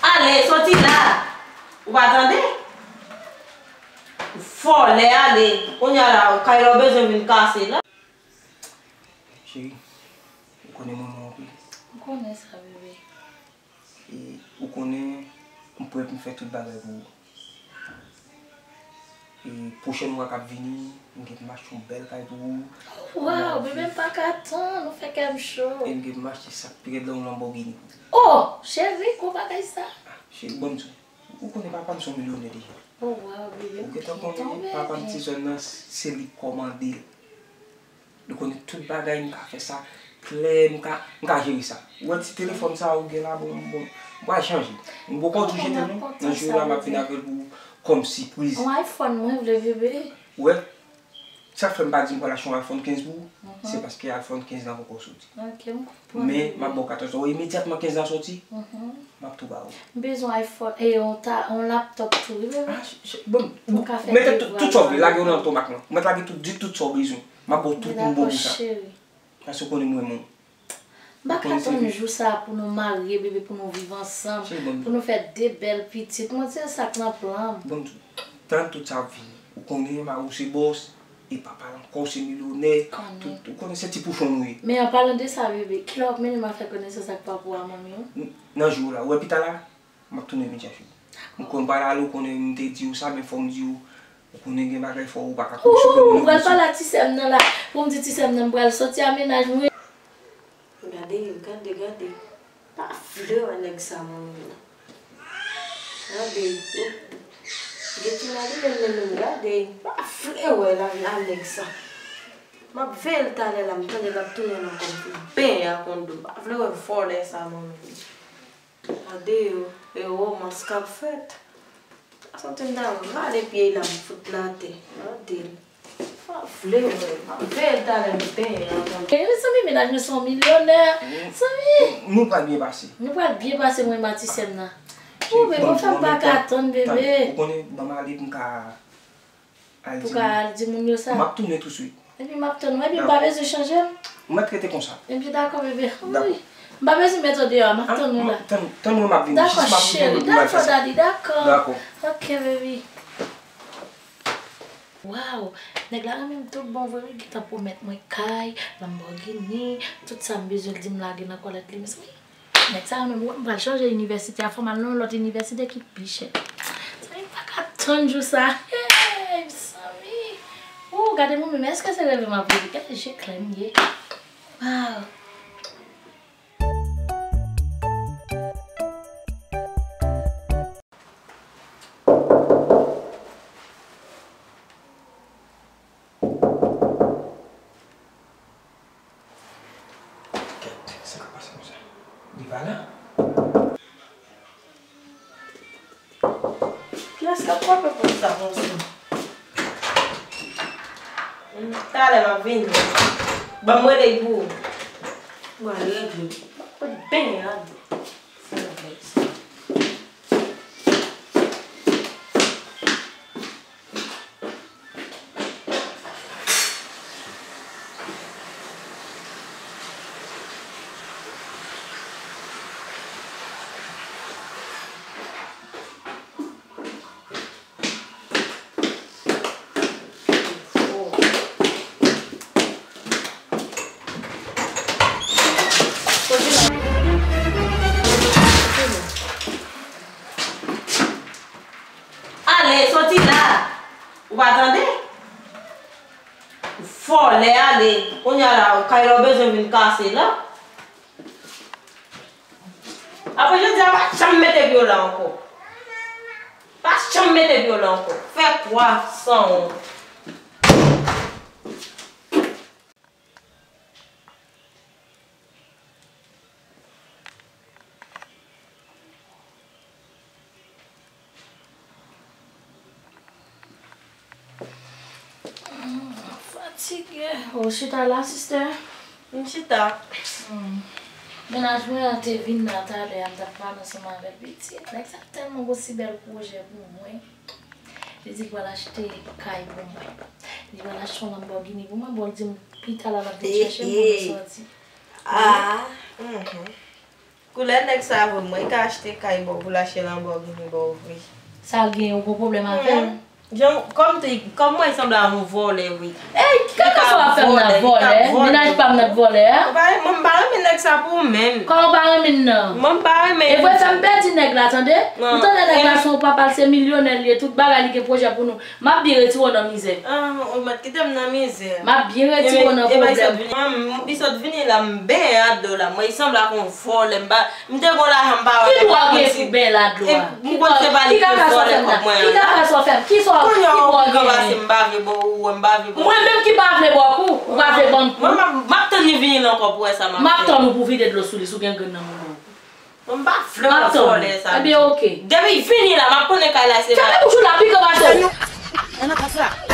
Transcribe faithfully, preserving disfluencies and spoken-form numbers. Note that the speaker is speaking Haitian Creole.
Ale, soti la! Ou pa tande? Vòlè, ale! Kounye a la, kay la w bezwen vin kase la. Cheri, ou konnen m renmen w anpil. M konnen sa, bebe. E ou konnen, m prè pou m fè tout bagay pou ou. E pwochèn mwa k ap vini, m gen pou m achte yon bèl kay pou ou. Waw, bebe, m pa ka tann, ou fè kè m cho. E m gen pou m achte sa k pi rèd la, yon Lamborghini pou ou. Oh, cheri, gwo bagay sa. Ah, cheri, bon, m di w, ou konnen papa m se yon milyonè deja. Oh, waw, bebe, m kontan, bebe. Ou gentan konnen, papa m ti zòn nan, se li k kòmande l. Li konnen tout bagay, m ka fè sa klè, m ka, m ka jere sa. Ou wè ti telefòn sa ou gen la, bon, bon, m pral chanje. M poko di w jete l non. Nan jou la, m ap vin avè l pou ou kòm sipriz. Yon iPhone mwen vle, bebe. Ou wè, sa k fè m pa di m pral achte yon iPhone kenz pou ou, se paske iPhone kenz la poko soti. Ok, m konprann, bebe. Men, m ap ba w katòz la. Imedyatman kenz la soti, m ap tou ba ou. M bezwen iPhone, e yon ta, yon laptop tou, wi, bebe. Ah, ch-, ch-, bon, mete tout, tout sa w vle, lage yo nan tomak lan. Mwen lage tout, di tout sa w bezwen. M ap ba w tout pou m bon pou sa. Dakò, cheri. Paske ou konnen m renmen w. M pa ka tann jou sa a pou nou marye, bebe, pou nou viv ansanm, pou nou fè de bèl pitit. Mwen, se sa k nan plan m. Bon, tann tout sa ap vini. Ou konnen mari w se bòs, e papa l ankò se milyonè. Tout, ou konnen se ti pouchon nou ye. Men an palan de sa, bebe, kilè w ap mennen m al fè konesans ak papa w a manmi w? N-, nan jou la, ou wè pita la? M ap tounen vin chèche w. M konn pral ale, ou konnen m te di w sa, men fò m di w, ou konnen gen bagay fò ou pa ka konn sou moun. Ou pral pale a ti sè m nan la, pou m di ti sè m nan m pral soti a mennaj mwen. Gade, gade, gade. Pa vle wè nèg sa, manmi. Gade, gen ti mari menm, menm, menm, gade. Pa vle wè la, la nèg sa. M ap veye l talè la, m tande l ap tounen nan kò m pou benyen ak yon dlo. Pa vle wè vòlè sa, manmi. Gade yo, e romans k ap fèt. Sa santi m ta rale pye l la, m fout l atè. Gade l. Pa vle wè, pa vle l talè m benyen antann. E mezanmi, mennaj mwen se yon milyonè. Zanmi. Nou pral byen pase. Nou pral byen pase, mwen, Matisèm nan. Ou bebe, fè m pa ka tann, bebe. Ou konnen, ban m ale pou m ka Pou ka al di moun yo sa. M ap tounen touswit. Epi m ap tann ou. Epi m pa bezwen chanje m. Mwen trete konsa. Epi dakò, bebe. Wi. M pa bezwen met ou deyò a, m ap tann ou la. Tann, tann mwen, m ap vini. Dakò, cheri. Dakò, dadi, dakò. Dakò. Ok, baby. Waw, nèg la renmen m tout bon vre, wi, gentan pwomèt mwen kay, Lamborghini, tout sa m bezwen, l di m lage nan kòlèt li, mezanmi. Nèg sa menm, wè, m pral chanje inivèsite a, fò m al nan yon lòt inivèsite ki pi chè. Zanmi, m pa ka tann jou sa. Hey, zanmi. Ou gade mwen menm, èske se reve m ap reve? Gade je klè m ye. Waw. Kèt, sa k ap pase konsa? Li pa la? Kiyès k ap frape pòt sa konsa? Talè m ap vini. Ban m rele l pou ou. Mwen regle. M ap pran benyen ladan. Ale, soti la! Ou pa tande? Vòlè, ale! Kounye a la, kay la w bezwen vin kase la. Apre jodi a, pa janm mete pye w la ankò. Pa janm mete pye w la ankò. Fè kwa san wont. Fatige. Ou chita la, sister? M chita. Hmm. Mennaj mwen an te vin nan talè a, m t ap pale ansanm avè l piti. Nèg sa tèlman gon si bèl pwojè pou mwen. Li di l pral achte kay pou mwen. Li pral achte yon Lamborghini pou mwen. Bon, l di m pita la l ap vin chèche m pou mwen sòti. Ah. Mhm. Koulè nèg sa vre, mwen ka achte kay ba w pou l achte Lamborghini ba w vre. Sa gen, ou gon pwoblèm avè l? Jan, kòm te, kòm mwen sanble a yon vòlè, wi. Ey, ki kaka sa w ap fè m nan vòlè? Mennaj pa m nan vòlè a? Mwen pa, mwen pa renmen nèg sa pou ou menm. Kòman w pa renmen l nan? Mwen pa renmen. E vre, fè m pèdi nèg la, tande? M tande nèg la se yon papa, l se milyonè l ye, tout bagay li gen pwojè pou nou. M ap byen retire w nan mizè. Ah, ou mèt kite m nan mizè. M ap byen retire w nan pwoblèm. Li sot vini la, m benyen a dlo la. Mwen, li sanble ak yon vòlè, m pa, m te gon lajan, m pa wè. Ki dwa w gen pou benyen la dlo a? M konn se pa li ki vòlè kòb mwen an la. Ki kaka sa w fè m? Ki kaka sa w fè m? Ki sa w, ki dwa w genyen? Kounye a ou pase m, m pa vle ba w, ou wè m pa vle ba w. Mwen menm ki pa vle ba w kou, ou pa vle ban m kou. Mwen, m ap, m ap tann li vini la ankò pou wè sa m ap fè. M ap tann ou pou vide dlo sou li, si w gen grenn nan mouda w. Mwen m pa vle wè vòlè sa. Ebyen, oke. Depi l vini la, m ap konnen kay la se. Fèmen bouch ou la, pikan mache w. An nan kas la.